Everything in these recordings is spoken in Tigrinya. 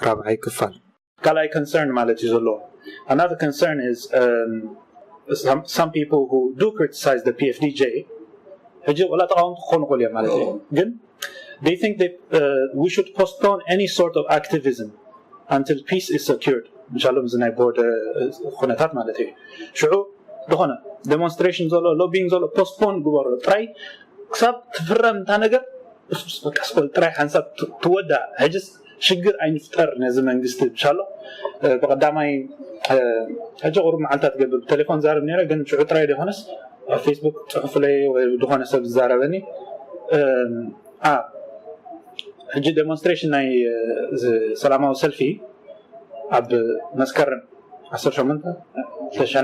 ራብዓይ ክፋል ካልኣይ concern ማለት እዩ ዘለዎ። Another concern is um, some, some people who do criticize the P F D J ሕጂ ወላ ተቃወምቲ ክኾኑ ይኽእሉ እዮም ማለት እዩ ግን they think that uh, we should postpone any sort of activism until peace is secured ምሻሎም እዚ ናይ ቦርደር ኩነታት ማለት እዩ ሽዑ ዝኾነ demonstration ዘሎ lobbying ዘሎ postpone ግበሮ ጥራይ ክሳብ ትፍረም እንታ ነገር ጥራይ ሓንሳብ ትወዳ ሕጅስ ሽግር ኣይንፍጠር ነዚ መንግስቲ ብሻሎ ብቀዳማይ ሕጂ ቁሩብ መዓልታት ትገብር ብቴሌፎን ዛረብ ነረ ግን ሽዑ ጥራይ ደይኮነስ ኣብ ፌስቡክ ፅሑፍለይ ወይ ዝኾነ ሰብ ዝዛረበኒ ሕጂ demonstration ናይ ሰላማዊ ሰልፊ ኣብ መስከረም ዓሰርተ ሸሞንተ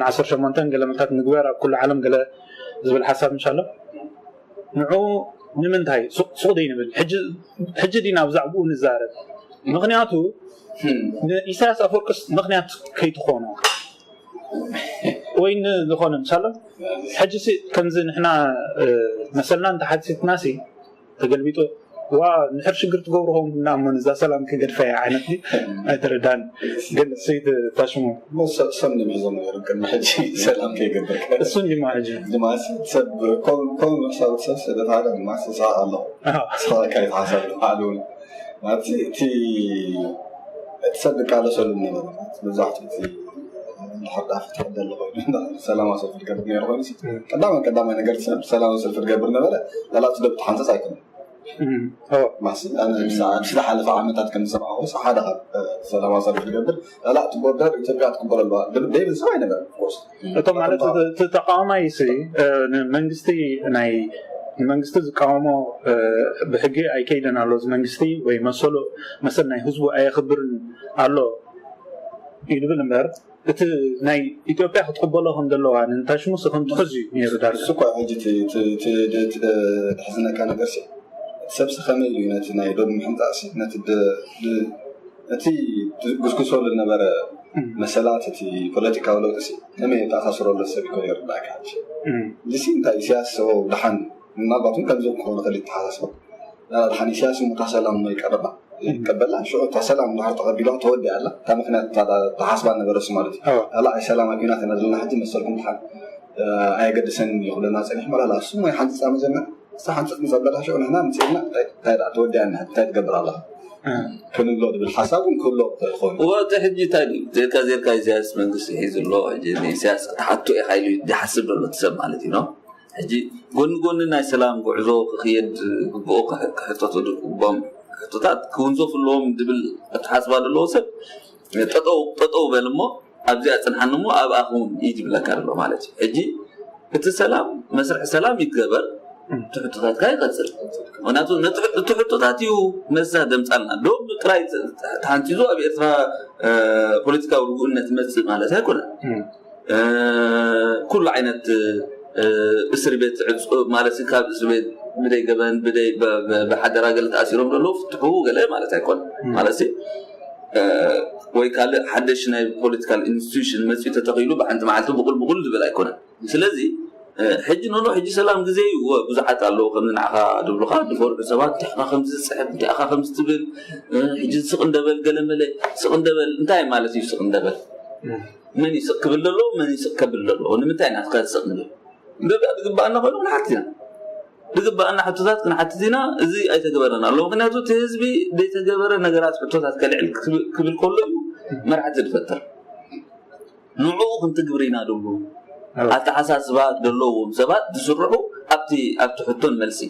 ዓሰርተ ሸሞንተ ገለ ምታት ንግበር ኣብ ኩሉ ዓለም ገለ ዝብል ሓሳብ ምሻሎ ንዑ ንምንታይ ሱቕ ዘይንብል ሕጂ ዲና ብዛዕባኡ ንዛረብ ምክንያቱ ንኢሳያስ ኣፈወርቅስ ምክንያት ከይትኾኖ ወይ ዝኾነ ምሳሎ ሕጂ ከምዚ ንሕና መሰልና እንተሓቲትና ተገልቢጡ ዋ ንሕር ሽግር ትገብርኹም እና እሞ ንዛ ሰላም ክገድፈያ ዓይነት ኣይተረዳን ግን ስይት ታሽሙ ሰብ ንምሕዞ ነገር ቅድሚ ሕጂ ሰላም ከይገብር እሱን ድማ ሕጂ ድማ ሰብ ከም ሕሳብ ሰብ ስለተባለ ድማ ስሳቅ ኣለኹ ስኻካ ይተሓሳብ ባዕሉ ማለት እቲ እቲ ሰብ ዝቃለሰሉ ነበረ መብዛሕትኡ እቲ እንድሕር ዳ ፍትሒ ደሎ ኮይኑ ሰላማዊ ሰልፊ ዝገብር ነይሩ ኮይኑ ቀዳማይ ቀዳማይ ነገር ሰብ ሰላማዊ ሰልፊ ዝገብር ነበረ ላላ እቲ ዶ ብትሓንፀፅ ኣይኮነ ማሲ ኣነ ዝሓለፈ ዓመታት ከም ዝሰማዕዎ ሓደ ካብ ሰላማዊ ሰልፊ ዝገብር ላላ እቲ ቦርደር ኢትዮጵያ ትቅበሎ ኣለዋ ደይብል ሰብ ኣይነበረ እቶም ማለት ተቃዋማይ ሲ መንግስቲ ናይ ንመንግስቲ ዝቃወሞ ብሕጊ ኣይከይደን ኣሎ እዚ መንግስቲ ወይ መሰሉ መሰል ናይ ህዝቡ ኣየኽብርን ኣሎ ይድብል እምበር እቲ ናይ ኢትዮጵያ ክትቅበሎ ከም ዘለዋ ንንታሽሙስ ከም ትሕዝ እዩ ነይሩ ዳር እሱ እኮ ሕጂ ትሕዝነካ ነገር ሲ እቲ ሰብሲ ከመይ እዩ ነቲ ናይ ዶብ ምሕምፃእ ሲ ነቲ እቲ ጉስጉሶ ዝነበረ መሰላት እቲ ፖለቲካዊ ለውጢ ሲ ከመይ ተኣሳስሮ ኣሎ ሰብ ይኮ ይርዳእካ ሕጂ እዚ ሲ እንታይ ኢሳያስ ሰበው ድሓን ምናልባት እውን ከምዚ ክኸውን ይኽእል ይተሓሳስበ ድሓን ኢሳያስ ሙታ ሰላም ይቀርባ ይቀበላ ሽዑ እታ ሰላም እንድሕር ተቐቢላ ተወዲኣ ኣላ እታ ምክንያት ተሓስባ ነበረስ ማለት እዩ ኣላ ኣይ ሰላም ኣቢና ተነድልና ሕጂ መሰልኩም ድሓን ኣየገድሰን ይኽብለና ፀኒሕ መላላ እሱ ሞይ ሓንፃ መጀመር እሳ ሓንፅት ንፀበላ ሽዑ ንሕና ምፅእና እንታይ ደኣ ተወዲኣና እንታይ ትገብር ኣለኻ ክንብሎ ዝብል ሓሳብ እውን ክህሎ ይኸውን እዎ እቲ ሕጂ እንታይ ድዩ ዜርካ ዜርካ ኢሳያስ መንግስቲ ሒዙ ኣሎ ሕጂ ንኢሳያስ ክትሓቶ ኢኻ ኢሉ ዝሓስብ ዘሎ እቲ ሰብ ማለት እዩ ሕጂ ጎኒ ጎኒ ናይ ሰላም ጉዕዞ ክኽየድ ግብኦ ክሕተቱ ዝግቦም ሕቶታት ክውንዘፉ ኣለዎም ዝብል ኣተሓስባ ዘለዎ ሰብ ጠጠው ጠጠው በል እሞ ኣብዚኣ ፅንሓኒ እሞ ኣብኣ ክውን እዩ ዝብለካ ዘሎ ማለት እዩ ሕጂ እቲ ሰላም መስርሒ ሰላም ይገበር ትሕቶታትካ ይቐፅል ምክንያቱ እቲ ሕቶታት እዩ መዛ ደምፃልና ዶብ ጥራይ ተሓንፂዙ ኣብ ኤርትራ ፖለቲካዊ ርጉእነት መፅእ ማለት ኣይኮነን ኩሉ ዓይነት እስር ቤት ዕፁ ማለት ካብ እስር ቤት ብደይ ገበን ብደይ ብሓደራ ገለ ተኣሲሮም ዘለዉ ፍትሑ ገለ ማለት ኣይኮነ ማለት ወይ ካልእ ሓደሽ ናይ ፖለቲካል ኢንስቲቱሽን መፅኡ ተተኺሉ ብሓንቲ መዓልቲ ብቁል ብቁል ዝብል ኣይኮነን ስለዚ ሕጂ ኖኖ ሕጂ ሰላም ግዜ እዩ ብዙሓት ኣለዉ ከም ንዓኻ ድብሉኻ ድፈርሑ ሰባት እንቲኻ ከምዚ ዝፅሕፍ እንቲኻ ከምዚ ትብል ሕጂ ስቕ እንደበል ገለመለ ስቕ እንደበል እንታይ ማለት እዩ ስቕ እንደበል መን ይስቕ ክብል ዘለዎ መን ይስቕ ከብል ዘለዎ ንምንታይ ናትካ ዝስቕ ንብል ንርዳእ ዝግበኣና ኮይኑ ክንሓትት ኢና ዝግበኣና ሕቶታት ክንሓትት ኢና እዚ ኣይተገበረን ኣሎ ምክንያቱ እቲ ህዝቢ ዘይተገበረ ነገራት ሕቶታት ከልዕል ክብል ከሎ እዩ መራሕቲ ዝፈጥር ንዕኡ ክንትግብር ኢና ዝብሉ ኣተሓሳስባ ዘለዎም ሰባት ዝስርሑ ኣብቲ ኣብቲ ሕቶን መልሲ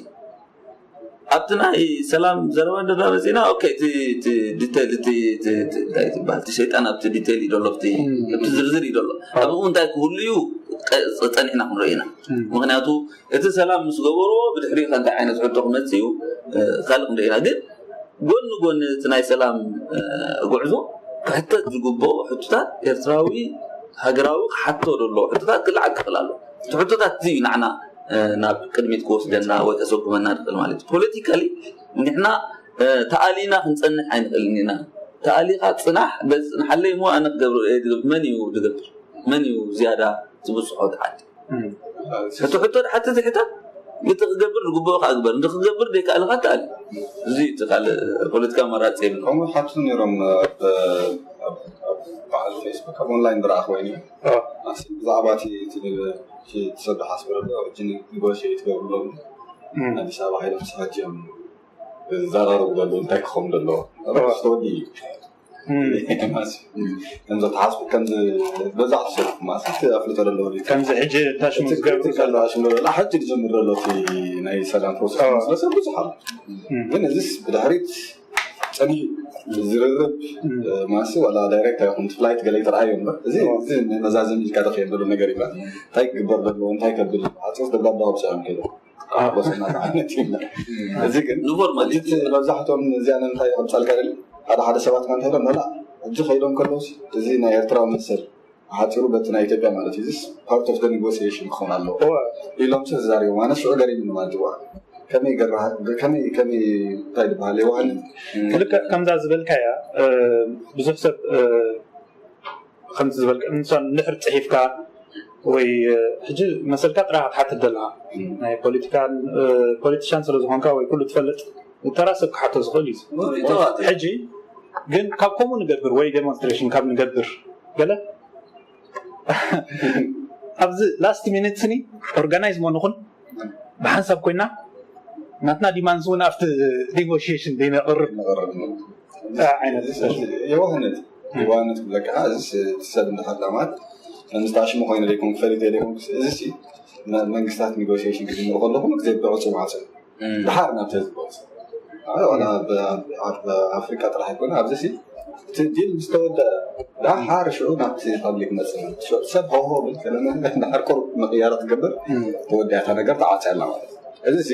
ኣብቲ ናይ ሰላም ዘረባ እንዳ መፂና ኦኬ እቲ ዲቴል እቲ እንታይ ትበሃል እቲ ሸይጣን ኣብቲ ዲቴል እዩ ዘሎ ኣብቲ ዝርዝር እዩ ዘሎ ኣብኡ እንታይ ክህሉ እዩ ፀኒሕና ክንርኢ ኢና ምክንያቱ እቲ ሰላም ምስ ገበርዎ ብድሕሪኡ ከ እንታይ ዓይነት ሕቶ ክመፅእ እዩ ካልእ ክንርኢ ኢና ግን ጎኒ ጎኒ እቲ ናይ ሰላም ጉዕዞ ክሕተት ዝግብኦ ሕቶታት ኤርትራዊ ሃገራዊ ክሓቶ ዘለዎ ሕቶታት ክልዓል ክኽእል ኣሎ እቲ ሕቶታት እዚ እዩ ንዓና ናብ ቅድሚት ክወስደና ወይ ከሰጉመና ንኽእል ማለት እዩ ፖለቲካሊ ንሕና ተኣሊና ክንፀንሕ ኣይንኽእልን ኢና ተኣሊኻ ፅናሕ በዚ ፅንሓለይ እሞ ኣነ ክገብር መን እዩ ዝገብር መን እዩ ዝያዳ ዝብፅሖ ትሓት እቲ ሕቶ ድሓቲ ዝሕታት እቲ ክገብር ዝግብኦ ከኣ ግበር፣ እቲ ክገብር ዘይከኣለ ከኣ ተኣል። እዚ እቲ ካልእ ፖለቲካ ኣማራፂ የብሉ። ከምኡ ሓቱ ነይሮም። በዓል ፌስቡክ ኣብ ኦንላይን ዝረኣኽ ወይኒ ብዛዕባ እቲ ትሰዱ ሓስበረዶ ጅን ኒጎሽት ትገብርሎም ኣዲስ ኣበባ ሓይሎም ሰሓት እዮም ዝዘራረቡ ዘለዉ እንታይ ክኸውን ዘለዎ ተወዲ እዩ። ከምዚ ተሓስቡ ከምዚ በዛሕ ትሰሩ ማስ ኣፍልጦ ዘለዎ ከምዚ ሕጂ ታሽሙ ዝገብሩ ዘለዋ ሽም ዘሎ ሕጂ ዝጀምር ዘሎ ናይ ሰላም ፕሮሰስ ስለሰብ ብዙሕ ኣሎ። ግን እዚስ ብድሕሪት ጸኒሑ ዝርርብ ማሲ ዋላ ዳይሬክት ኣይኹን ፍላይት ገለ ይተረኣዩ እምበር እዚ እዚ መዛዘሚ ኢልካ ተኸየል ዘሎ ነገር ይበል እንታይ ክግበር ዘለዎ እንታይ ከብል ኣፅፍ ደብዳባ ኣብፅዖም ከይዶ ወሰና ዓይነት ይብላ። እዚ ግን ንፎርማል እቲ መብዛሕትኦም እዚኣ ንምንታይ ይቐምጻልካ ደል ሓደ ሓደ ሰባት ካንታ ኢሎም መላ እጂ ከይዶም ከለውስ እዚ ናይ ኤርትራዊ መሰል ሓፂሩ በቲ ናይ ኢትዮጵያ ማለት እዩ ዚስ ፓርት ኦፍ ኔጎሲሽን ክኸውን ኣለዎ ኢሎም ሲ ተዛሪቦም ኣነ ሽዑ ገሪምኒ ማለት እዩ። ከመይ ገራ ከመይ ከመይ እንታይ ዝበሃል የዋህነት ልክዕ ከምዛ ዝበልካያ ብዙሕ ሰብ ከምቲ ዝበልካ ንሳ ንድሕር ፅሒፍካ ወይ ሕጂ መሰልካ ጥራይ ክትሓትት ዘለካ ናይ ፖለቲካን ፖለቲሻን ስለ ዝኾንካ ወይ ኩሉ ትፈልጥ ተራ ሰብ ክሓቶ ዝኽእል እዩ። ሕጂ ግን ካብ ከምኡ ንገብር ወይ ዴሞንስትሬሽን ካብ ንገብር ገለ ኣብዚ ላስት ሚኒት ስኒ ኦርጋናይዝ መ ንኹን ብሓንሳብ ኮይና ናትና ዲማንስ እውን ኣብቲ ኔጎሽሽን ዘይነቕርብ ዓይነት የዋህነት የዋህነት ክብለካ እዚ ሰብ እንዳሓላማት ከምዝተኣሽሙ ኮይኑ ዘይኮን ክፈልጥ ዘይኮን እዚ መንግስታት ኔጎሽሽን ክጅምሩ ከለኹ ግዜ ብዕፁ ማዕፆ ድሓር ናብቲ ህዝቢ ወፅእ ኣብ ኣፍሪካ ጥራሕ ኣይኮነ ኣብዚ እቲ ዲል ምስ ተወደአ ድሓር ሽዑ ናብቲ ፓብሊክ መፅእ ሰብ ሆሆ ብል ከለና ድሓር ቁሩብ ምቅያር ትገብር ተወዲኣታ ነገር ተዓፅያ ኣላ ማለት እዩ። እዚ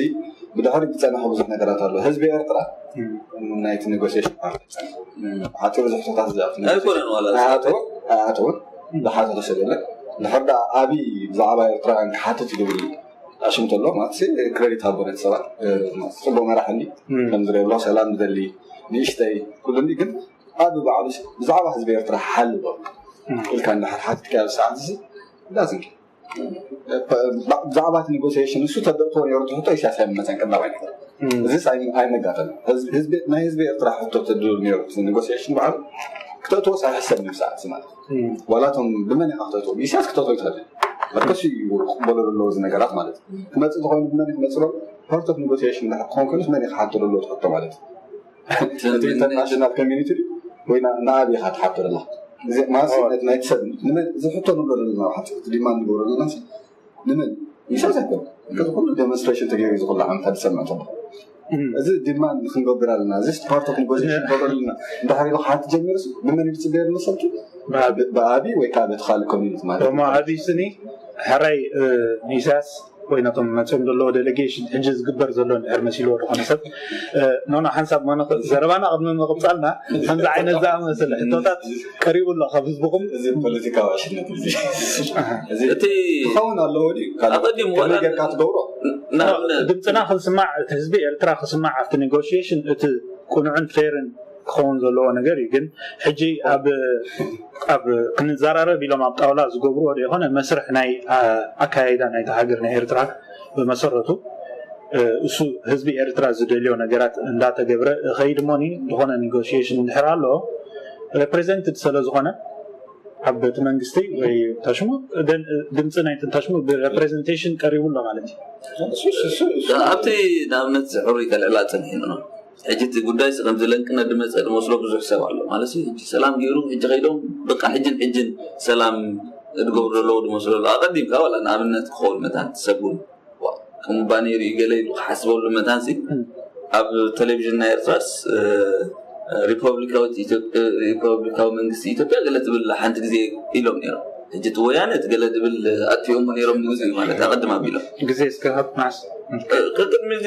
ብድሕሪ ዝፀንሐ ብዙሕ ነገራት ኣሎ። ህዝቢ ኤርትራ ናይቲ ኔጎሲሽን ፓርቲ ሓፂሩ ዝሕቶታት ዝኣትኣትውን ዝሓተተ ሰብ የለን። ድሕር ዳ ኣብይ ብዛዕባ ኤርትራውያን ክሓትት ይብል ኣሽም ተሎ ማለት ክሬዲት ሃቦ ነቲ ሰባት ፅቡቅ መራሕ እንዲ ከም ዝሪኦ ኣሎ ሰላም ዝደሊ ንእሽተይ ኩሉ እንዲ ግን ኣብ ባዕሉ ብዛዕባ ህዝቢ ኤርትራ ሓልቦ ኢልካ እንዳሓትካ ኣብ ሰዓት እዚ ዳዝንኪ ብዛዕባ እቲ ኔጎሲሽን ንሱ ተደእቶ ነሩ ትሕቶ ኢሳያስ ኣይመፀን ቀዳማይ ነገር እዚ ኣይነጋጠም ናይ ህዝቢ ኤርትራ ሕቶ ተድሉ ነሩ ኔጎሲሽን በዓሉ ክተእትዎ ሳይሕሰብ ንብሰዓት ማለት ዋላቶም ብመን ኢኻ ክተእትዎ ኢሳያስ ክተእትዎ ይትኽእል መርከሱ እዩ ክበሎ ዘለዎ እዚ ነገራት ማለት ክመፅእ ዝኾይኑ ብመን ክመፅእ ፓርት ኦፍ ኔጎሲሽን ክኾን ከሉስ መን ኢኻ ሓቶ ዘለዎ ትሕቶ ማለት እቲ ኢንተርናሽናል ኮሚኒቲ ወይ ንኣብ ኢኻ ትሓቶ ደላ ማስነት ናይቲ ሰብ ዝሕቶ ንብሎ ዘለና ሓቲ ዲማንድ ንገብሮ ዘለና ንመን ኢሳያስ ኣይኮን እዚ ኩሉ ዴሞንስትሬሽን ተገይሩ ዝኩሉ ዓመታት ዝሰምዕ ተሎ እዚ ዲማንድ ክንገብር ኣለና እዚ ፓርት ኦፍ ኔጎሲሽን ክገብር ኣለና እንድሕር ኢሉ ክሓት ጀሚሩ ብመን እዩ ዝፅበየ ዘሎ ሰብኪ ብኣቢ ወይ ከዓ በቲ ካልእ ኮሚኒቲ ማለት እሞ ኣቢ ስኒ ሕራይ ኢሳያስ ወይ ነቶም መፅኦም ዘለዎ ዴሌጌሽን ሕጂ ዝግበር ዘሎ እንድሕር መሲልዎ ዝኾነ ሰብ ኖኖ ሓንሳብ መኖ ዘረባና ቅድሚ ምቕፃልና ከምዚ ዓይነት ዝኣመሰለ ሕቶታት ቀሪቡ ኣሎ ካብ ህዝብኹም እዚ ፖለቲካዊ ዕሽነት እዚ ክኸውን ኣለዎ ድዩ ኣቐዲሙ ከመይ ጌርካ ትገብሮ ድምፅና ክንስማዕ እቲ ህዝቢ ኤርትራ ክስማዕ ኣብቲ ኔጎሽሽን እቲ ቁኑዕን ፌርን ክኸውን ዘለዎ ነገር እዩ ግን ሕጂ ኣብ ኣብ ክንዘራረብ ኢሎም ኣብ ጣውላ ዝገብርዎ ዶ ይኮነ መስርሕ ናይ ኣካያይዳ ናይቲ ሃገር ናይ ኤርትራ ብመሰረቱ እሱ ህዝቢ ኤርትራ ዝደልዮ ነገራት እንዳተገብረ ከይድ ሞኒ ዝኾነ ኔጎሽሽን እንድሕር ኣሎ ሬፕሬዘንትድ ስለ ዝኾነ ኣብ ቤተ መንግስቲ ወይ ታሽሙ ድምፂ ናይ ትንታሽሙ ብሬፕሬዘንቴሽን ቀሪቡ ኣሎ ማለት እዩ ኣብቲ ንኣብነት ሕሩይ ከልዕላ ፀኒሕና ሕጂ እቲ ጉዳይ ሲ ከምዚ ለንቅነ ድመፀ ድመስሎ ብዙሕ ሰብ ኣሎ ማለት እዩ። ሕጂ ሰላም ገይሩ ሕጂ ከይዶም በቃ ሕጅን ሕጅን ሰላም እድገብሩ ዘለዉ ድመስሎ ኣሎ። ኣቐዲምካ ዋላ ንኣብነት ክኸውን መታን ሰብ እውን ዋ፣ ከምኡ ባኔሩ እዩ ገለ ኢሉ ክሓስበሉ መታን ሲ ኣብ ቴሌቪዥን ናይ ኤርትራስ ሪፐብሊካዊት ኢትዮጵያ ሪፐብሊካዊ መንግስቲ ኢትዮጵያ ገለ ትብል ሓንቲ ግዜ ኢሎም ነይሮም። ሕጂ እቲ ወያነ እቲ ገለ ድብል ኣጥፊኦሞ ነይሮም ንግዜ ማለት ኣቐድም ኣቢሎም ግዜ እስከ ሃብ ማስ ቅድሚ እዚ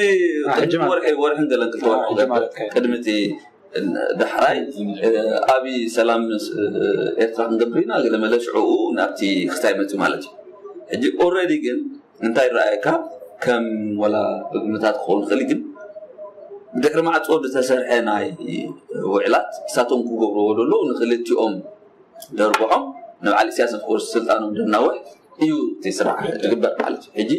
ቅድሚ ወርሒ ወርሕን ገለን ክልተ ወርሒ ቅድሚ እቲ ዳሕራይ ኣብይ ሰላም ኤርትራ ክንገብር ኢና ገለ መለ ሽዕኡ ናብቲ ክስታይ መፅኡ ማለት እዩ። ሕጂ ኦልሬዲ ግን እንታይ ይረኣየካ ከም ወላ ብግምታት ክኸውን ይኽእል ግን ብድሕሪ ማዕፆ ዝተሰርሐ ናይ ውዕላት እሳቶም ክገብርዎ ደለዉ ንክልቲኦም ደርብዖም ንበዓል ኢሳያስ ኦፍኮርስ ስልጣኖም ደናውሕ እዩ እቲ ስራሕ ዝግበር ማለት እዩ። ሕጂ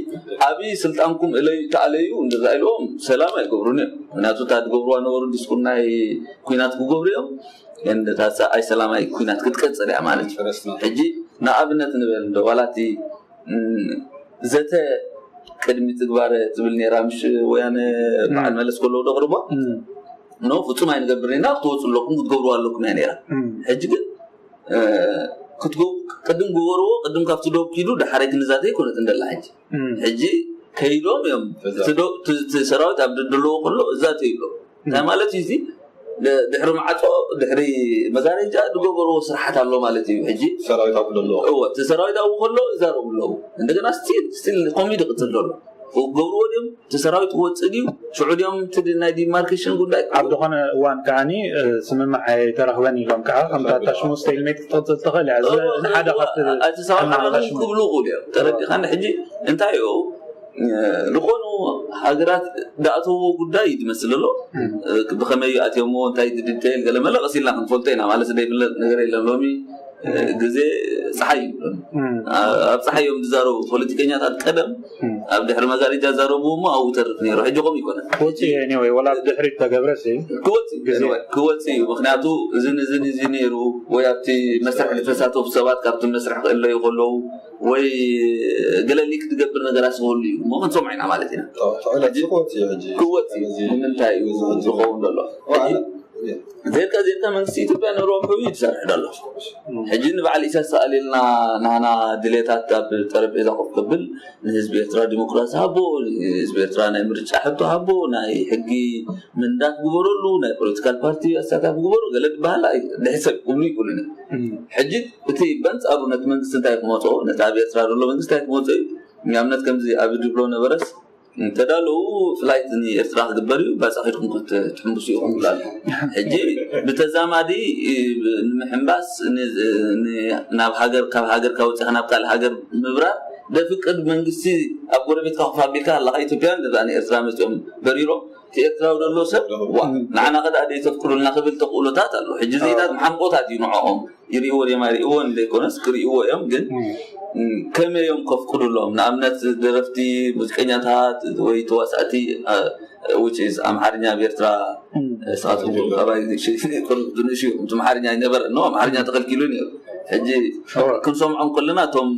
ኣብይ ስልጣንኩም እለዩ ተኣለዩ እንደዛ ኢልዎም ሰላም ኣይገብሩን እዮም። ምክንያቱ እታ ዝገብርዋ ነበሩ ዲስኩር ናይ ኩናት ክገብሩ እዮም። ግን እታ ሰብኣይ ሰላማይ ኩናት ክትቀፅል እያ ማለት እዩ። ሕጂ ንኣብነት ንበል እንደ ዋላ እቲ ዘተ ቅድሚ ትግባረ ትብል ነራ ምሽ ወያነ በዓል መለስ ከለዉ ደቕርቦ ኖ ፍጹም ኣይንገብር ኢና ክትወፁ ኣለኩም ክትገብሩ ኣለኩም እያ ነራ። ሕጂ ግን ቅድም ግበርዎ ቅድም ካብቲ ዶብ ኪዱ ዳሓረይ ክንዛተ ይኮነት እንደላ ሕጂ ሕጂ ከይዶም እዮም እቲ ሰራዊት ኣብ ደለዎ ከሎ እዛ ተይሎ እንታይ ማለት እዩ እዚ ድሕሪ ማዕፆ ድሕሪ መጋረጃ ዝገበርዎ ስራሓት ኣሎ ማለት እዩ። ሕጂ ሰራዊት ኣብኡ ደለዎ እዎ እቲ ሰራዊት ኣብኡ ከሎ ይዛረቡ ኣለዉ። እንደገና ስቲል ስቲል ኮሚዲ ቅፅል ዘሎ ክገብርዎ ድዮም እቲ ሰራዊት ክወፅእ ድዩ ሽዑ ድዮም እቲ ናይ ዲማርኬሽን ጉዳይ ኣብ ዝኾነ እዋን ከዓኒ ስምምዕ ኣይተረኽበን ኢሎም ከዓ ከምታ ታሽሙ ስቴልሜት ክትቕፅል ትኽእል እያ። እዚ ሓደ ካብቲ ኣተሰባብሓ ኣለኹም ክብሉ ይኽእሉ እዮም። ተረዲኻኒ ሕጂ እንታይ እዩ ዝኾኑ ሃገራት ዝኣተውዎ ጉዳይ እዩ ዝመስል ኣሎ። ብኸመይ ኣትዮምዎ እንታይ ዲቴይል ገለ መለ ቀሲልና ክንፈልጦ ኢና ማለት ዘይፍለጥ ነገር የለን። ሎሚ ግዜ ፀሓይ እዩ። ኣብ ፀሓይ እዮም ዝዛረቡ ፖለቲከኛታት ቀደም ኣብ ድሕሪ መጋረጃ ዛረቡ እሞ ኣብኡ ተርፍ ነይሩ። ሕጂ ከምኡ ይኮነ ክወፅእ እዩ። Anyway፣ ወላ ድሕሪት ተገብረስ እዩ። ክወፅእ እዩ። ክወፅእ እዩ። ምክንያቱ እዝን እዝን እዚ ነይሩ ወይ ኣብቲ መስርሕ ዝተሳተፉ ሰባት ካብቲ መስርሕ ክእለዩ ከለዉ ወይ ገለ ሊክ ዝገብር ነገራት ዝህሉ እዩ እሞ ክንሰምዖ ኢና ማለት ኢና። ክወፅእ እዩ። ንምንታይ እዩ ዝኸውን ዘሎ? ዜርካ ዜርካ መንግስቲ ኢትዮጵያ ንረብሑ እዩ ዝሰርሕ ዘሎ። ሕጂ ንበዓል ኢሳያስ ተኣልየልና ናና ድሌታት ኣብ ጠረጴዛ ኮፍ ክብል ንህዝቢ ኤርትራ ዲሞክራሲ ሃቦ፣ ንህዝቢ ኤርትራ ናይ ምርጫ ሕቶ ሃቦ፣ ናይ ሕጊ ምንዳፍ ግበረሉ፣ ናይ ፖለቲካል ፓርቲ ኣሳታፊ ግበሩ ገለ ዝበሃል ድሕሰብ ክብሉ ይክእሉን እዮም። ሕጂ እቲ በንፃሩ ነቲ መንግስቲ እንታይ ክመፅኦ ነቲ ኣብ ኤርትራ ዘሎ መንግስቲ እንታይ ክመፅኦ እዩ። ንኣብነት ከምዚ ኣብ ድብሎ ነበረስ እንተዳለዉ ፍላይት ንኤርትራ ክግበር እዩ ባፃ ከድኩም ክትሕምብሱ ኢኹም ይብሉ ኣለዉ። ሕጂ ብተዛማዲ ንምሕምባስ ናብ ሃገር ካብ ሃገር ካብ ወፂኻ ናብ ካልእ ሃገር ምብራር ደፍቅድ መንግስቲ ኣብ ጎረቤትካ ኮፍ ኣቢልካ ኣለካ ኢትዮጵያውያን ንዛ ንኤርትራ መፂኦም በሪሮም እቲ ኤርትራዊ ዘሎ ሰብ ዋ ንዓና ከዳ ደይተፍቅዱልና ክብል ተኽእሎታት ኣሎ። ሕጂ ዜታት መሓንቆታት እዩ ንዕኦም ይርእዎ ድዮም ኣይርእዎን ዘይኮነስ ክርእዎ እዮም። ግን ከመይ እዮም ከፍቅዱሎም? ንኣብነት ደረፍቲ፣ ሙዚቀኛታት ወይ ተዋሳእቲ which is ኣምሓርኛ ኣብ ኤርትራ ንስኻትኩም ካባይ ንእሽቶ ኢኹም። እቲ ኣምሓርኛ ኣይነበረን ነው ኣምሓርኛ ተኸልኪሉ ነይሩ። ሕጂ ክንሰምዖም ከለና እቶም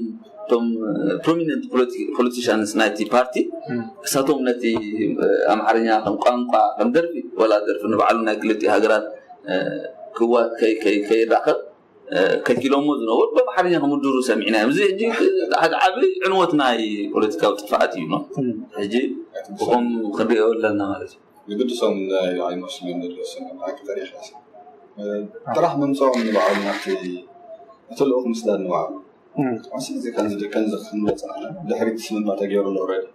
እቶም prominent politicians ናይቲ ፓርቲ እሳቶም ነቲ ኣምሓርኛ ከም ቋንቋ ከም ደርፊ ወላ ደርፊ ንባዕሉ ናይ ክልቲኡ ሃገራት ክዋ ከይራኸብ ከልኪሎሞ ዝነበሩ ብኣምሓርኛ ክምድሩ ሰሚዕና እዮም። እዚ ሕጂ ሓደ ዓቢ ዕንወት ናይ ፖለቲካዊ ጥፍኣት እዩ። ሕጂ ብኸም ክንሪኦ ኣለና ማለት እዩ። ዝግድሶም ኣይመስሉን ዘለዉ ስም ተሪኻ ጥራሕ ምምፅኦም ንባዕሉ ናብቲ እቲ ልኡኽ ምስዳድ ንባዕሉ እዚ ከምዚ ከምዚ ክንመፅእ ኣለና ድሕሪት ስምምዕ ተገይሩ ኣሎ ኦልሬዲ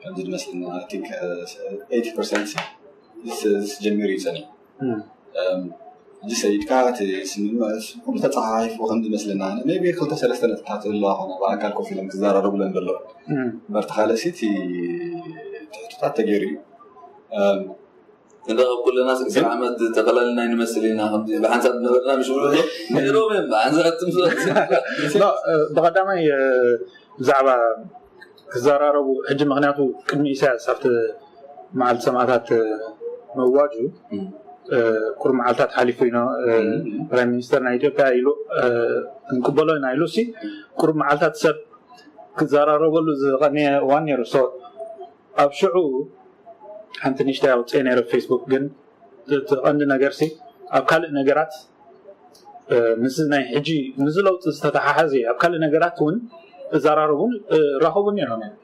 ከምዚ ዝመስለና I think eighty percent ጀሚሩ እዩ ፀኒሑ ሕጂ ሰይድካ እቲ ስምምዕ ኩሉ ተፀሓሒፉ ከም ዝመስለና maybe ክልተ ሰለስተ ነጥብታት ዝህልዋ ኾነ ብኣካል ኮፍ ኢሎም ክዘራረቡለን ዘለዉ እምበር ተኻለሲ እቲ ትሕቶታት ተገይሩ እዩ እንዳ ኩልና ስልሳ ዓመት ተፈላለና ይንመስል ኢና ከምዚ ብሓንሳብ ዝነበርና ምሽ ብሎ ነይሮም እዮም ብሓንሳብ ትምስለት ብቐዳማይ ብዛዕባ ክዘራረቡ ሕጂ ምክንያቱ ቅድሚ ኢሳያስ ኣብቲ መዓልቲ ሰማእታት መዋጁ ቁሩብ መዓልታት ሓሊፉ ኢና ፕራይም ሚኒስተር ናይ ኢትዮጵያ ኢሉ ክንቅበሎ ኢና ኢሉ ሲ ቁሩብ መዓልታት ሰብ ክዘራረበሉ ዝቐነየ እዋን ነይሩ ኣብ ሽዑ ሓንቲ ንሽተይ ኣውፅአ ነይረ ፌስቡክ ግን እቲ ቀንዲ ነገር ሲ ኣብ ካልእ ነገራት ምስ ናይ ሕጂ ምስ ለውጢ ዝተተሓሓዘ ኣብ ካልእ ነገራት እውን እዘራረቡን ራኸቡን ነይሮም እዮም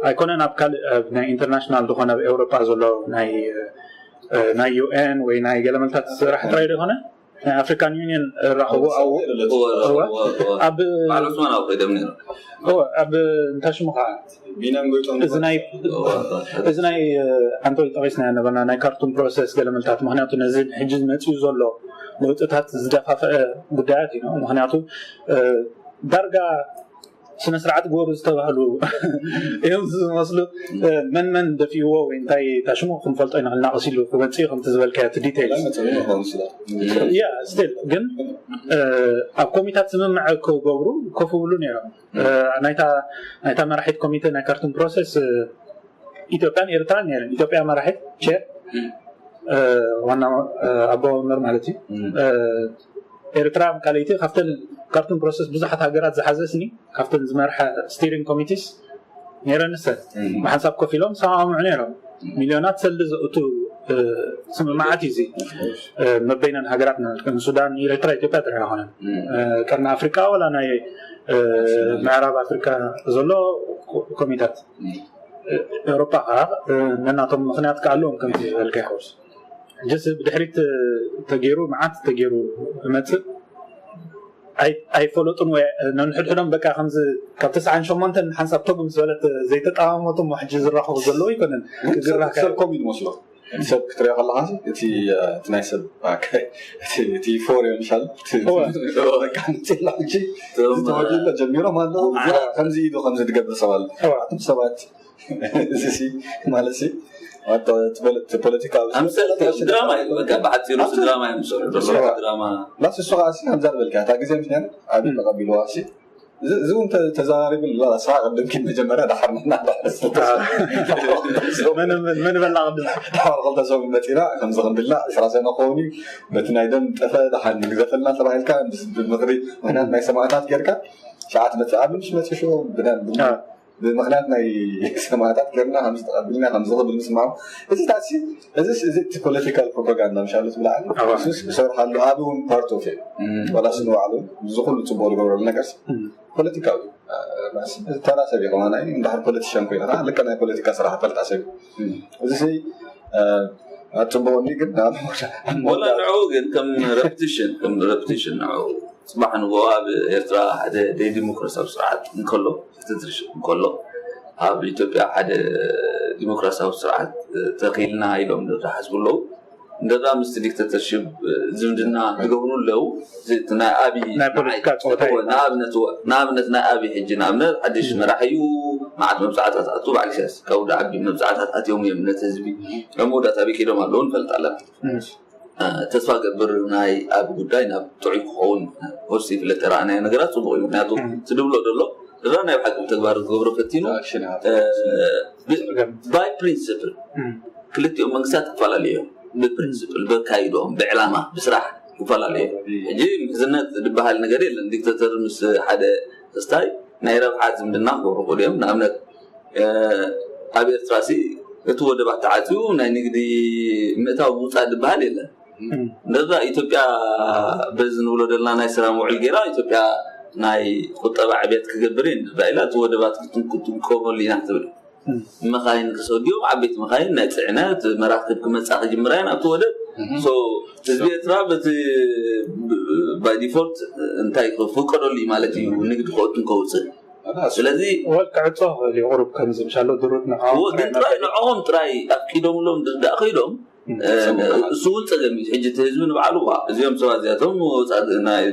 ኣይኮነን ኣብ ካልእ ናይ ኢንተርናሽናል ዝኾነ ኣብ ኤውሮጳ ዘሎ ናይ ናይ ዩኤን ወይ ናይ ገለመልታት ስራሕ ጥራይ ዶ ይኮነ ናይ ኣፍሪካን ዩኒየን ራኸቡ ኣብ ኣብ ባዕሉ ዑስማን ኣብ ከይዶም ነይሮም ኣብ እንታይ ሽሙ ከዓ ቢናም ጎይቶም እዚ ናይ እዚ ናይ ኣንቶይ ጠቂስና ነበርና ናይ ካርቱም ፕሮሰስ ገለመልታት ምክንያቱ ነዚ ሕጂ ዝመፅኡ ዘሎ ለውጥታት ዝደፋፍአ ጉዳያት እዩ ምክንያቱ ዳርጋ ስነ ስርዓት ግበሩ ዝተባህሉ እዮም ዝመስሉ። መን መን ደፊእዎ ወይ እንታይ ታሽሙ ክንፈልጦ ኢና። ናቕስ ኢሉ ክመፅእ እዩ ከምቲ ዝበልካዮ እቲ ዲቴይልስ። ያ ስቲል ግን ኣብ ኮሚታት ስምምዕ ክገብሩ ኮፍ ብሉ ነይሮም። ናይታ ናይታ መራሒት ኮሚቴ ናይ ካርቱም ፕሮሰስ ኢትዮጵያን ኤርትራን ነይረን። ኢትዮጵያ መራሒት ቼር ዋና ኣቦ ወንበር ማለት እዩ። ኤርትራ ካልኣይቲ ካብተን ካርቱም ፕሮሰስ ብዙሓት ሃገራት ዝሓዘስኒ ካብተን ዝመርሐ ስቲሪንግ ኮሚቲስ ነይረን። ንሰን ብሓንሳብ ኮፍ ኢሎም ሰማምዑ ነይሮም። ሚልዮናት ሰልዲ ዘእቱ ስምምዓት እዩ እዚ። መበይነን ሃገራት ሱዳን፣ ኤርትራ፣ ኢትዮጵያ ጥራሕ ኣይኮነን። ቀርኒ ኣፍሪቃ ወላ ናይ ምዕራብ ኣፍሪቃ ዘሎ ኮሚታት ኤውሮጳ ከዓ ነናቶም ምኽንያት ከዓ ኣለዎም። ከምቲ ዝበልካዮ ሕጅስ ብድሕሪት ተገይሩ መዓት ተገይሩ እመፅእ ኣይፈለጡን ወይ ነንሕድሕዶም በቃ ከምዚ ካብ ተስዓን ሸሞንተን ሓንሳብ ተጉም ዝበለት ዘይተጠማመቱ ሕጂ ዝራኸቡ ዘለዉ ኣይኮነን። ክግራ ሰብ ኮም እዩ ዝመስሎ። ሰብ ክትሪኦ ከለካ እቲ ናይ ሰብ እቲ ፎር ምሻል ተወዲሎ ጀሚሮም ኣለዉ። ከምዚ ኢሉ ከምዚ ትገብር ሰብ ኣሎ። ኣቱም ሰባት እዚ ማለት ፖለቲካ ድራማ እዩ። ብሓፂሩ ድራማ እዮም ዝሰርሑ። ድራማ ላስ እሱ ከዓ ከምዛ ዝበልካ እታ ግዜ ምሽ ኣብ ተቐቢልዋ እዚ እውን ተዘራሪቡ ስራ ቅድም ኪድ መጀመርያ ዳሓር መን በላ ቅድም ዳሓር ክልተ ሰብ መፂና ከምዚ ክንድልና ዕስራ ሰነ ክኸውን እዩ። በቲ ናይ ደም ጠፈ ዳሓር ንግዘፈልና ተባሂልካ ብምኽሪ ምክንያት ናይ ሰማእታት ጌርካ ሸዓት መፅእ ኣብ ምሽ መፅሾ ብደም ብምክንያት ናይ ሰማእታት ገርና ከም ዝተቐብልና ከም ዝኽብል ምስማዑ እዚ ታሲ እዚ እዚ እቲ ፖለቲካል ፕሮፓጋንዳ ምሻሉ ትብልዓል ሱስ ክሰርሓሉ ኣብ እውን ፓርት ኦፍ ዋላ ስንባዕሉ እዚ ኩሉ ፅቡቅ ዝገብረሉ ነገርስ ፖለቲካዊ ተራ ሰብ ይኸማና እንድሕር ፖለቲሽን ኮይና ልከ ናይ ፖለቲካ ስራሕ ፈልጣ ሰብ እዚ ኣፅቡቅኒ ግን ወላ ንዑ ግን ከም ረፕቲሽን ከም ረፕቲሽን ንዑ ፅባሕ ንጎ ኣብ ኤርትራ ሓደ ደይ ዲሞክራሲያዊ ስርዓት እንከሎ ክትትርሽ እንከሎ ኣብ ኢትዮጵያ ሓደ ዲሞክራሲያዊ ስርዓት ተኺልና ኢሎም ዝሓስቡ ኣለዉ። እንደዛ ምስቲ ዲክተተርሽፕ ዝምድና ዝገብሩ ኣለዉ። ናይ ፖለቲካ ፀወታ ንኣብነት ናይ ኣብይ ሕጂ ንኣብነት ሓድሽ መራሕ እዩ። መዓት መብፃዕታት ኣቱ ባዕሊ ሲያስ ካብ ወደ ዓቢ መብፃዕታት ኣትዮም እዮም ነቲ ህዝቢ ኣብ መወዳእታ ኣበይ ከይዶም ኣለዉ ንፈልጥ ኣለና። ተስፋ ገብር ናይ ኣብ ጉዳይ ናብ ጥዑይ ክኸውን ሆስቲ ይፍለጥ ተረኣናዮ ነገራት ፅቡቅ እዩ። ምክንያቱ ትድብሎ ዘሎ እዛ ናይ ብሓቂ ብተግባር ዝገብሮ ፈቲኑ ባይ ፕሪንስፕል ክልቲኦም መንግስታት ክፈላለዩ እዮም። ብፕሪንስፕል ብኣካይዶም ብዕላማ ብስራሕ ክፈላለዩ እዮም። ሕጂ ምሕዝነት ዝበሃል ነገር የለን። ዲክተተር ምስ ሓደ ክስታይ ናይ ረብሓ ዝምድና ክገብሩ ክእሉ እዮም። ንኣብነት ኣብ ኤርትራ ሲ እቲ ወደባት ተዓፅዩ ናይ ንግዲ ምእታው ምውፃእ ዝበሃል የለን። እንደዛ ኢትዮጵያ በዚ ንብሎ ዘለና ናይ ሰላም ውዕል ገይራ ኢትዮጵያ ናይ ቁጠባ ዕብየት ክገብር እየ ንርዳ ኢላ እቲ ወደባት ክትንቁምሉ ኢና ትብል። መኻይን ክሰድዮም ዓበይቲ መኻይን ናይ ፅዕነት መራክብ ክመፃ ክጅምራ እየን ኣብቲ ወደብ። ህዝቢ ኤርትራ በቲ ባይ ዲፎልት እንታይ ክፍቀደሉ እዩ ማለት እዩ ንግዲ ክወትን ከውፅእ። ስለዚ ክዕፆ ቁሩብ ከምዚ ምሻሎ ድሩት ንዕኦም ጥራይ ኣፍቂዶምሎም ድርዳእ ከይዶም እሱ እውን ፀገም እዩ። ሕጂ እቲ ህዝቢ ንባዕሉ ዋ እዚኦም ሰባት እዚኣቶም ናይ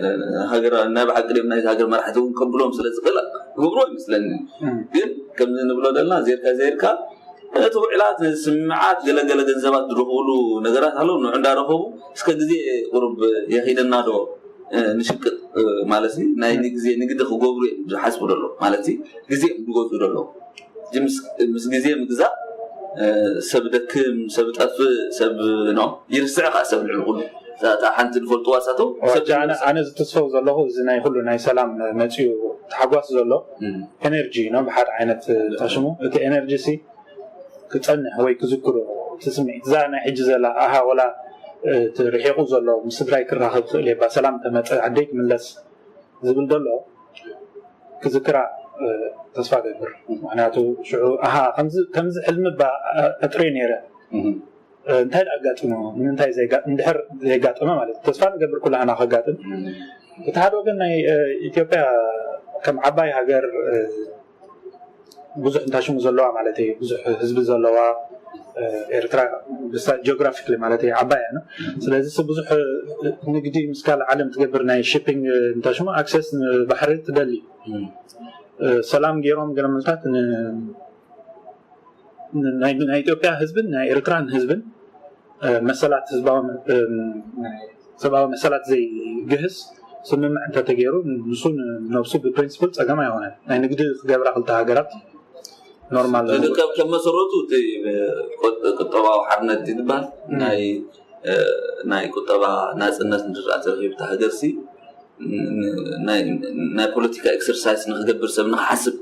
ብሓቂ ድም ናይ ሃገር መራሕቲ እውን ከብሎም ስለ ዝኽእል ክገብሩ ኣይመስለኒ። ግን ከምዚ ንብሎ ዘለና ዜርካ ዜርካ እቲ ውዕላት ነዚ ስምምዓት ገለገለ ገንዘባት ዝረኽብሉ ነገራት ኣለዉ። ንዑ እንዳረኸቡ እስከ ግዜ ቁሩብ የኺደና ዶ ንሽቅጥ ማለት ናይ ግዜ ንግዲ ክገብሩ እዮም ዝሓስቡ ደሎ ማለት ግዜ እዮም ዝገዝኡ ደሎ። ምስ ግዜ ምግዛእ ሰብ ደክም ሰብ ጠፍእ ሰብ ኖ ይርስዕ ከዓ ሰብ ልዕሊ ኩሉ እታ ሓንቲ ዝፈልጥዋ ሳቶም ኣነ ዝትስፈው ዘለኹ እዚ ናይ ኩሉ ናይ ሰላም መፅኡ ተሓጓስ ዘሎ ኤነርጂ ነው ብሓደ ዓይነት ተሽሙ እቲ ኤነርጂ ሲ ክፀንሕ ወይ ክዝክሮ እቲ ስምዒት እዛ ናይ ሕጂ ዘላ ኣሃ ወላ እቲ ርሒቑ ዘሎ ምስ ስድራይ ክራኸብ ክእል የባ ሰላም ተመፀ ዓደይ ክምለስ ዝብል ዘሎ ክዝክራ ተስፋ ገብር። ምክንያቱ ሽዑ ኣሃ ከምዚ ሕልሚ ባ ዕጥሬ ነይረ እንታይ ኣጋጥሞ ንምንታይ እንድሕር ዘየጋጠመ ማለት ተስፋ ንገብር ኩላህና ከጋጥም። እቲ ሓደ ወገን ናይ ኢትዮጵያ ከም ዓባይ ሃገር ብዙሕ እንታሽሙ ዘለዋ ማለት እዩ ብዙሕ ህዝቢ ዘለዋ ኤርትራ ጂኦግራፊካሊ ማለት እዩ ዓባይ እያ። ስለዚ ብዙሕ ንግዲ ምስ ካልእ ዓለም ትገብር ናይ ሺፒንግ እንታሽሙ ኣክሰስ ንባሕሪ ትደሊ። ሰላም ገይሮም ገለመልታት ናይ ኢትዮጵያ ህዝብን ናይ ኤርትራን ህዝብን መሰላት ህዝባዊ ሰብኣዊ መሰላት ዘይግህስ ስምምዕ እንተተገይሩ ንሱ ነብሱ ብፕሪንስፕል ፀገም ኣይሆነን። ናይ ንግዲ ክገብራ ክልተ ሃገራት ኖርማል ከመሰረቱ ቁጠባዊ ሓርነት ዝበሃል ናይ ናይ ቁጠባ ናፅነት ንድርኣ ተረኪብታ ሃገርሲ ናይ ፖለቲካ ኤክሰርሳይስ ንክገብር ሰብ ንክሓስብ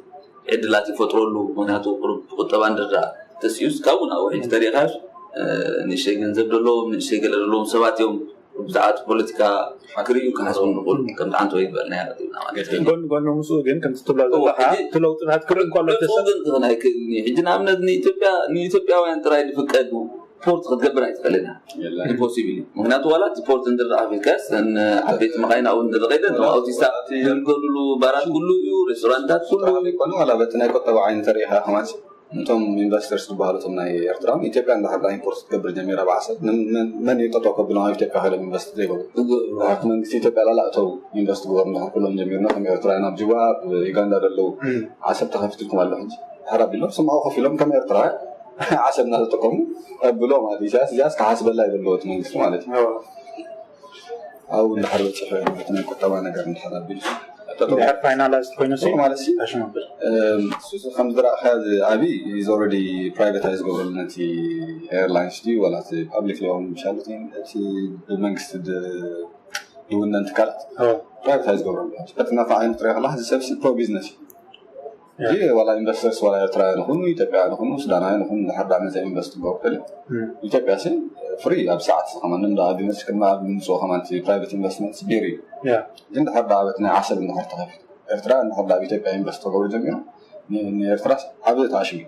ዕድላት ይፈጥረሉ። ምክንያቱ ብቁጠባ እንድርዳ ተስዩስ ካብኡ ናብ ውሕጅ ተሪኻሽ ንእሽተይ ገንዘብ ዘለዎም ንእሽተይ ገለ ዘለዎም ሰባት እዮም ብዛዕባ ፖለቲካ ክርእዩ ክሓስቡ ንኽእሉ ከም ተዓንቶ ይበልና ጎን ጎን ምስኡ ግን ከምቲ ትብሎ ዘለካ እቲ ለውጥታት ክርኢ እንከሎ ሕጂ ንኣብነት ንኢትዮጵያውያን ጥራይ ዝፍቀድ ፖርት ክትገብር ኣይትኽእልን ኢፖሲብል ምክንያቱ ዋላ እቲ ፖርት እንድረኣፊልካስ ዓበይቲ መኻይን ኣብኡ እንድረኸይደ ኣውቲስታ ዝልገሉሉ ባራት ኩሉ እዩ ሬስቶራንታት ኩሉ ይኮነ ዋላ በቲ ናይ ቁጠባ ዓይኒ ተሪኢኻ ከማን እቶም ኢንቨስተርስ ዝበሃሉ እቶም ናይ ኤርትራ ኢትዮጵያ እንዳሕዳ ኢምፖርት ክትገብር ጀሚራ ብዓሰብ መን ይጠጠው ከብሎም ኣብ ኢትዮጵያ ከይዶም ኢንቨስት ዘይገብሩ እቲ መንግስቲ ኢትዮጵያ ላላ እተው ኢንቨስት ግበሩ እንዳሕር ክብሎም ጀሚርና ከም ኤርትራ ናብ ጅቡኣ ዩጋንዳ ዘለዉ ዓሰብ ተኸፊትልኩም ኣሎ ሕጂ ድሕር ኣቢሎም ስምዖ ከፊሎም ከም ኤርትራ ዓሰብ እናተጠቀሙ ብሎ ማለት ኢሳያስ እዚኣስ ክሓስበላ ይደለዎ እቲ መንግስቲ ማለት እዩ ኣብኡ እንድሕር በፂሑ ናይ ቁጠባ ነገር እንድሕር ኣቢሉ ድሕር ፋይናላይዝ ኮይኑ ማለት ታሽመብል ከም ዝረእኻ ኣብይ is already privatized ገብረሉ ነቲ ኤርላይንስ ድዩ ወላ ፓብሊክ ሊሆን ምሻል እቲ ብመንግስቲ ዝውነን ትካላት privatized ገብረሉ በቲ ናታ ዓይነት ሪኣ ከላ እዚ ሰብሲ ፕሮ ቢዝነስ እዩ እዚ ዋላ ኢንቨስተርስ ዋላ ኤርትራውያን ይኹኑ ኢትዮጵያውያን ይኹኑ ሱዳናውያን ይኹኑ ድሕር ዳ መፀ ኢንቨስት ክገብሩ ከለ ኢትዮጵያ ሲ ፍሪ ኣብ ሰዓት ከማን እንዳ ቢዝነስ ቅድሚ ኣብ ምምፅኡ ከማን ፕራይቬት ኢንቨስትመንት ቢር እዩ ግን ድሕር ዳ ኣበት ናይ ዓሰብ እንድሕር ተኸፊቱ ኤርትራ እንድሕር ዳ ኣብ ኢትዮጵያ ኢንቨስት ክገብሩ ጀሚሩ ንኤርትራ ዓብ ታሽሚ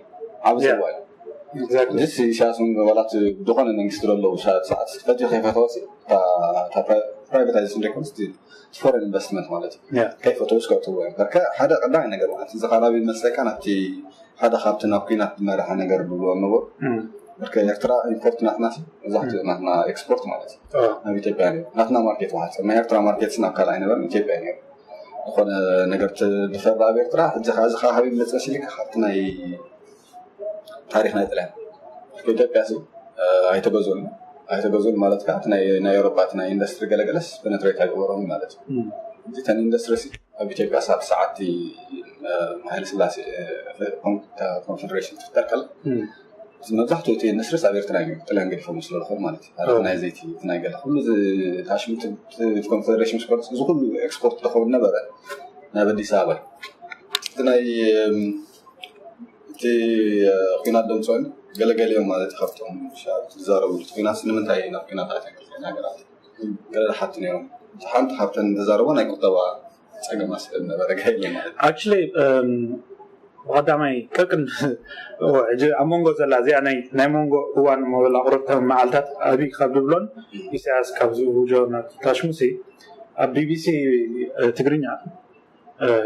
ዓብ ሰዋ እዩ ስ ኢሳያስ ዋላት ዝኾነ መንግስቲ ዘለዉ ሰዓት ፈትዩ ከይፈተወ ፕራይቬታይዜሽን ደይኮንስ ፎረን ኢንቨስትመንት ማለት እዩ ከይፈተው ስከእትዎ እዮም በርከ ሓደ ቀዳማይ ነገር ማለት እዚ ካላቢ መስለካ ናብቲ ሓደ ካብቲ ናብ ኩናት ዝመርሐ ነገር ብሎ ነበሩ በርከ ኤርትራ ኢምፖርት ናትና መብዛሕትኡ ናትና ኤክስፖርት ማለት እዩ ናብ ኢትዮጵያ ነሩ ናትና ማርኬት ማለት ናይ ኤርትራ ማርኬት ናብ ካልኣይ ነበር ኢትዮጵያ ነሩ ዝኾነ ነገር ትፈራ ኣብ ኤርትራ ሕጂ ከዚ ካብ ሃበይ መፅእ ሲሊካ ካብቲ ናይ ታሪክ ናይ ጥልያን ኢትዮጵያ ኣይተገዙን ኣይተገዙን ማለት ከዓ ናይ ኤሮፓ ናይ ኢንዱስትሪ ገለገለስ ፔነትሬት ኣይገበሮም ማለት እዩ እተን ኢንዱስትሪ ኣብ ኢትዮጵያ ሳብ ሰዓቲ ሃይለ ስላሴ ኮንፌደሬሽን ትፍጠር ከላ መብዛሕትኡ እቲ ኢንዱስትሪስ ኣብ ኤርትራ እዩ ጥልያን ገዲፎም ስለ ዝኾኑ ማለት እዩ ናይ ዘይቲ ናይ ገለ ኩሉ ታሽምቲ ኮንፌደሬሽን ስፖርት እዚ ኩሉ ኤክስፖርት ዝኸውን ነበረ ናብ ኣዲስ ኣበባ እቲ ናይ እቲ ኩናት ደምፅኦን ገለገሊኦም ማለት ካብቶም ዝዛረቡ ኩናት ንምንታይ ናብ ኩናት ኣትዮም ክልቲአን ሃገራት ገለ ዝሓቱ ነይሮም ሓንቲ ካብተን ዝዛረቦ ናይ ቁጠባ ፀገማ ስለ ዝነበረ ገለ ማለት actually ብቐዳማይ ቅቅን ሕጂ ኣብ መንጎ ዘላ እዚኣ ናይ መንጎ እዋን መበላ ቁርብ ከም መዓልታት ኣብይ ካብ ዝብሎን ኢሳያስ ካብ ዝውጆ ናብ ታሽሙሲ ኣብ ቢቢሲ ትግርኛ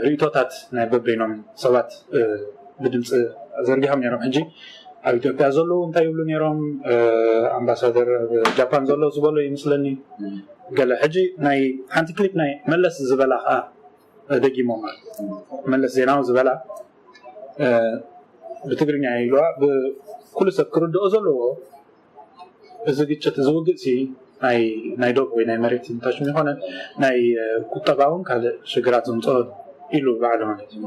ርእቶታት ናይ በበይኖም ሰባት ብድምፂ ዘርጊሖም ነሮም ሕጂ ኣብ ኢትዮጵያ ዘለዉ እንታይ ይብሉ ነሮም ኣምባሳደር ጃፓን ዘሎ ዝበሎ ይመስለኒ ገለ ሕጂ ናይ ሓንቲ ክሊፕ ናይ መለስ ዝበላ ከዓ ደጊሞማ መለስ ዜናዊ ዝበላ ብትግርኛ ኢልዋ ብኩሉ ሰብ ክርድኦ ዘለዎ እዚ ግጭት እዚ ውግእ ሲ ናይ ናይ ዶብ ወይ ናይ መሬት ምታሽም ይኮነ ናይ ቁጠባውን ካልእ ሽግራት ዘምፅኦ ኢሉ ባዕሉ ማለት እዩ